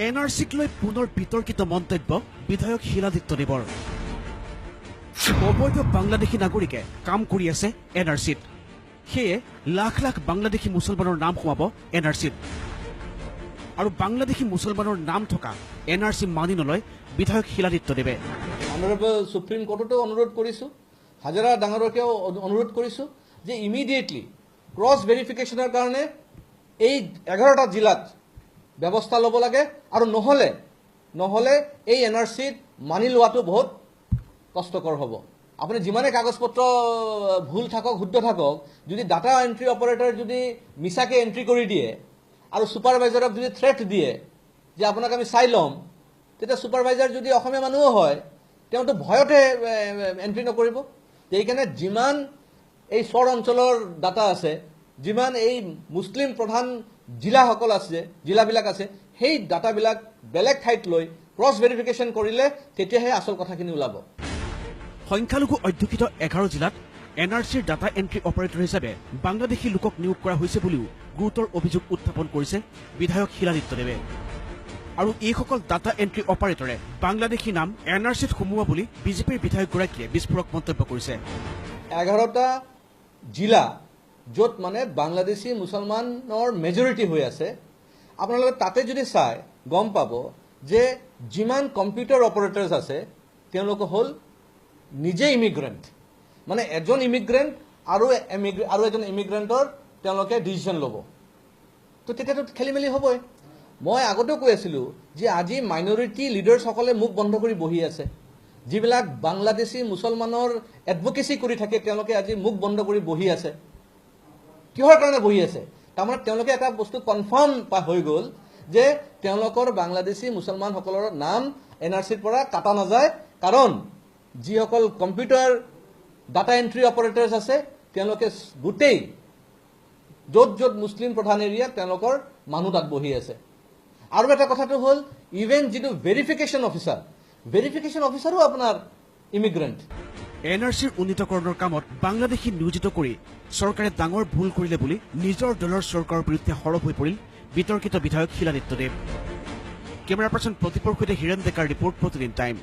N R চিক লৈ পুনৰ বিতৰ্কিত মন্তব্য বিধায়ক শিলাদিত্য দেৱৰ। অবৈধ বাংলাদেশী নাগৰিকে কাম কৰি আছে এন আৰ চিত, সেয়ে লাখ লাখ বাংলাদেশী মুছলমানৰ নাম সোমাব এন আৰ চিত। আৰু বাংলাদেশী মুছলমানৰ নাম থকা এন আৰ চি মানি নলয় বিধায়ক শিলাদিত্য দেৱে। অনাৰেবল সুপ্ৰিম কোৰ্টতো অনুৰোধ কৰিছোঁ, হাজাৰা ডাঙৰকেও অনুৰোধ কৰিছোঁ যে ইমিডিয়েটলি ক্ৰছ ভেৰিফিকেশ্যনৰ কাৰণে এই 11টা জিলাত ব্যৱস্থা ল'ব লাগে, আৰু নহ'লে এই এন আৰ চিত মানি লোৱাটো বহুত কষ্টকৰ হ'ব। আপুনি যিমানে কাগজ পত্ৰ ভুল থাকক, শুদ্ধ থাকক, যদি ডাটা এণ্ট্ৰি অপাৰেটৰ যদি মিছাকৈ এণ্ট্ৰি কৰি দিয়ে আৰু ছুপাৰভাইজাৰক যদি থ্ৰেট দিয়ে যে আপোনাক আমি চাই ল'ম, তেতিয়া ছুপাৰভাইজাৰ যদি অসমীয়া মানুহো হয় তেওঁতো ভয়তে এণ্ট্ৰি নকৰিব। সেইকাৰণে যিমান এই চৰ অঞ্চলৰ ডাটা আছে, যিমান এই মুছলিম প্ৰধান জিলাসকল আছে, জিলাবিলাক আছে, সেই ডাটাবিলাক বেলেগ ঠাইত লৈ ক্ৰছ ভেৰিফিকেশ্যন কৰিলে তেতিয়াহে আচল কথাখিনি ওলাব। সংখ্যালঘু অধ্যুষিত 11 জিলাত এন আৰ চিৰ ডাটা এণ্ট্ৰি অপাৰেটৰ হিচাপে বাংলাদেশী লোকক নিয়োগ কৰা হৈছে বুলিও গুৰুতৰ অভিযোগ উত্থাপন কৰিছে বিধায়ক শিলাদিত্য দেৱে। আৰু এইসকল ডাটা এণ্ট্ৰি অপাৰেটৰে বাংলাদেশী নাম এন আৰ চিত সোমোৱা বুলি বিজেপিৰ বিধায়কগৰাকীয়ে বিস্ফোৰক মন্তব্য কৰিছে। 11টা জিলা য'ত মানে বাংলাদেশী মুছলমানৰ মেজৰিটি হৈ আছে, আপোনালোকে তাতে যদি চাই গম পাব যে যিমান কম্পিউটাৰ অপাৰেটৰ্ছ আছে তেওঁলোক হ'ল নিজে ইমিগ্ৰেণ্ট, মানে এজন ইমিগ্ৰেণ্ট আৰু এজন ইমিগ্ৰেণ্টৰ তেওঁলোকে ডিচিশ্যন ল'ব, তো তেতিয়াতো খেলি মেলি হ'বই। মই আগতেও কৈ আছিলোঁ যে আজি মাইনৰিটি লিডাৰ্ছসকলে মুখ বন্ধ কৰি বহি আছে, যিবিলাক বাংলাদেশী মুছলমানৰ এডভকেচি কৰি থাকে তেওঁলোকে আজি মুখ বন্ধ কৰি বহি আছে। কিহৰ কাৰণে বহি আছে? তাৰমানে তেওঁলোকে এটা বস্তু কনফাৰ্ম হৈ গ'ল যে তেওঁলোকৰ বাংলাদেশী মুছলমানসকলৰ নাম এন আৰ চিৰ পৰা কাটা নাযায়, কাৰণ যিসকল কম্পিউটাৰ ডাটা এণ্ট্ৰি অপাৰেটৰ্ছ আছে তেওঁলোকে গোটেই য'ত য'ত মুছলিম প্ৰধান এৰিয়া তেওঁলোকৰ মানুহ তাত বহি আছে। আৰু এটা কথাটো হ'ল ইভেন যিটো ভেৰিফিকেশ্যন অফিচাৰ, ভেৰিফিকেশ্যন অফিচাৰো আপোনাৰ ইমিগ্ৰেণ্ট। এন আৰ চিৰ উন্নীতকৰণৰ কামত বাংলাদেশী নিয়োজিত কৰি চৰকাৰে ডাঙৰ ভুল কৰিলে বুলি নিজৰ দলৰ চৰকাৰৰ বিৰুদ্ধে সৰব হৈ পৰিল বিতৰ্কিত বিধায়ক শিলাদিত্য দেৱ। কেমেৰা পাৰ্চন প্ৰদীপৰ সৈতে হিৰেণ ডেকাৰ ৰিপৰ্ট, প্ৰতিদিন টাইম।